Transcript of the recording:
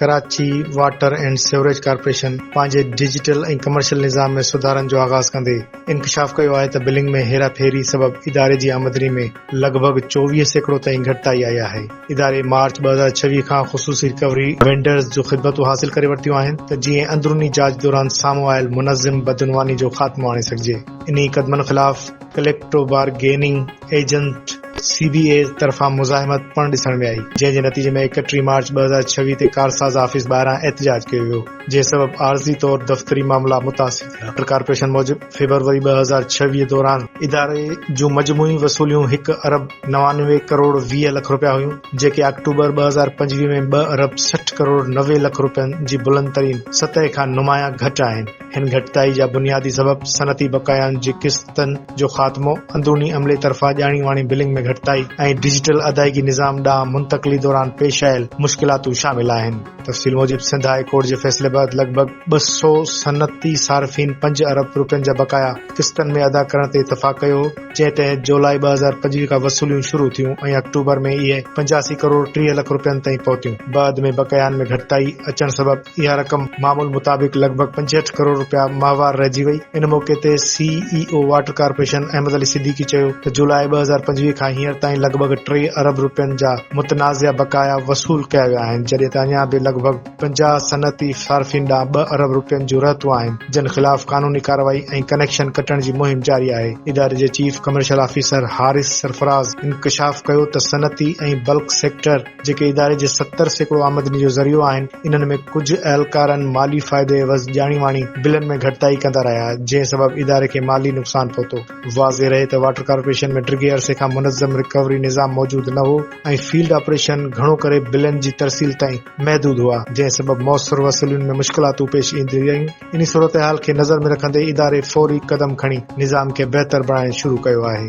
Karachi water and sewerage corporation پنهنجي digital ۽ commercial نظام ۾ سڌارن جو آغاز ڪندي انڪشاف ڪيو آهي ته بلنگ ۾ هيراڦيري سبب اداري جي آمدني ۾ لڳ ڀڳ 24% تائين گهٽتائي آئي آهي. اداري مارچ 2026 کان خصوصي رڪوري وينڊرز جون خدمتون حاصل ڪري ورتيون آهن ته جيئن اندروني جاچ دوران سامهون آيل منظم بدعنواني جو خاتمو آڻي سگهجي. انهي قدمن خلاف collective bargaining agent, C B A, طرفان مزاحمت پڻ ڏسڻ ۾ آئي، جنهن جي نتيجي ۾ 31 مارچ 2026 تي ڪارساز آفيس ٻاهران احتجاج ڪيو ويو، جنهن سبب عارضي طور دفتري معاملا متاثر ٿيا. واٽر ڪارپوريشن موجب فيبروري 2026 دوران اداري جون مجموعي وصوليون هڪ ارب 99 ڪروڙ 20 لک رپيا هيون، جيڪي آڪٽوبر 2025 ۾ ٻه ارب 60 ڪروڙ 90 لک رپين جي بلند ترين سطح کان نمايان گهٽ آهن. هن گهٽتائي جا بنيادي سبب صنعتي بقايائن جي قسطن جو خاتمو، اندروني عملي طرفان ڄاڻي واڻي بلنگ ۾ گهٽتائي ۽ ڊجيٽل ادائيگي نظام ڏانهن منتقلي دوران پيش آيل مشڪلاتون شامل آهن. تفصيل موجب سنڌ هاء ڪورٽ جي فيصلي بعد لڳ ڀڳ 200 صنعتي صارفين پنج ارب رپين جا بقايا قسطن ۾ ادا ڪرڻ تي اتفاق ڪيو هو، جنهن تحت جولاء 2025 کان وصوليون شروع ٿيون ۽ آڪٽوبر ۾ اهي 85 ڪروڙ 30 لک رپين تائين پهتيون. بعد ۾ بقايائن ۾ گهٽتائي اچڻ سبب اها رقم معمول مطابق لڳ ڀڳ 65 ڪروڙ رپيا ماهوار رهجي وئي. ان موقعي تي C E O water corporation Ahmed Ali Siddiqui چيو ته جولاء 2025 کان هينئر تائين لڳ ڀڳ ٽي ارب رپين جا متنازعه بقايا وصول ڪيا ويا آهن جڏهن ته اڃا به لڳ ڀڳ 50 صنعتي صارفين ڏانهن ٻه ارب رپين جون رهتون آهن جن خلاف قانوني ڪارروائي ۽ ڪنيڪشن ڪٽڻ جي مهم جاري آهي. اداري جي chief commercial officer Haris Sarfaraz انڪشاف ڪيو ته صنعتي ۽ بلڪ سيڪٽر جيڪي اداري جي 70% آمدني جو ذريعو آهن، انهن ۾ ڪجهه اهلڪارن مالي فائدي عيوض ڄاڻي واڻي بلن ۾ گهٽتائي ڪندا رهيا، جنهن سبب اداري کي مالي نقصان پهتو. واضح رهي ته واٽر ڪارپوريشن ۾ ڊگهي عرصي کان منظم رڪوري نظام موجود نه هو ۽ فيلڊ آپريشن گهڻو ڪري بلن جي ترسيل تائين محدود هئا، جنهن سبب موثر وصولين ۾ مشڪلاتون پيش اينديون رهيون. انهي صورتحال کي نظر ۾ رکندي اداري فوري قدم کڻي نظام کي بهتر بڻائڻ شروع ڪيو آهي.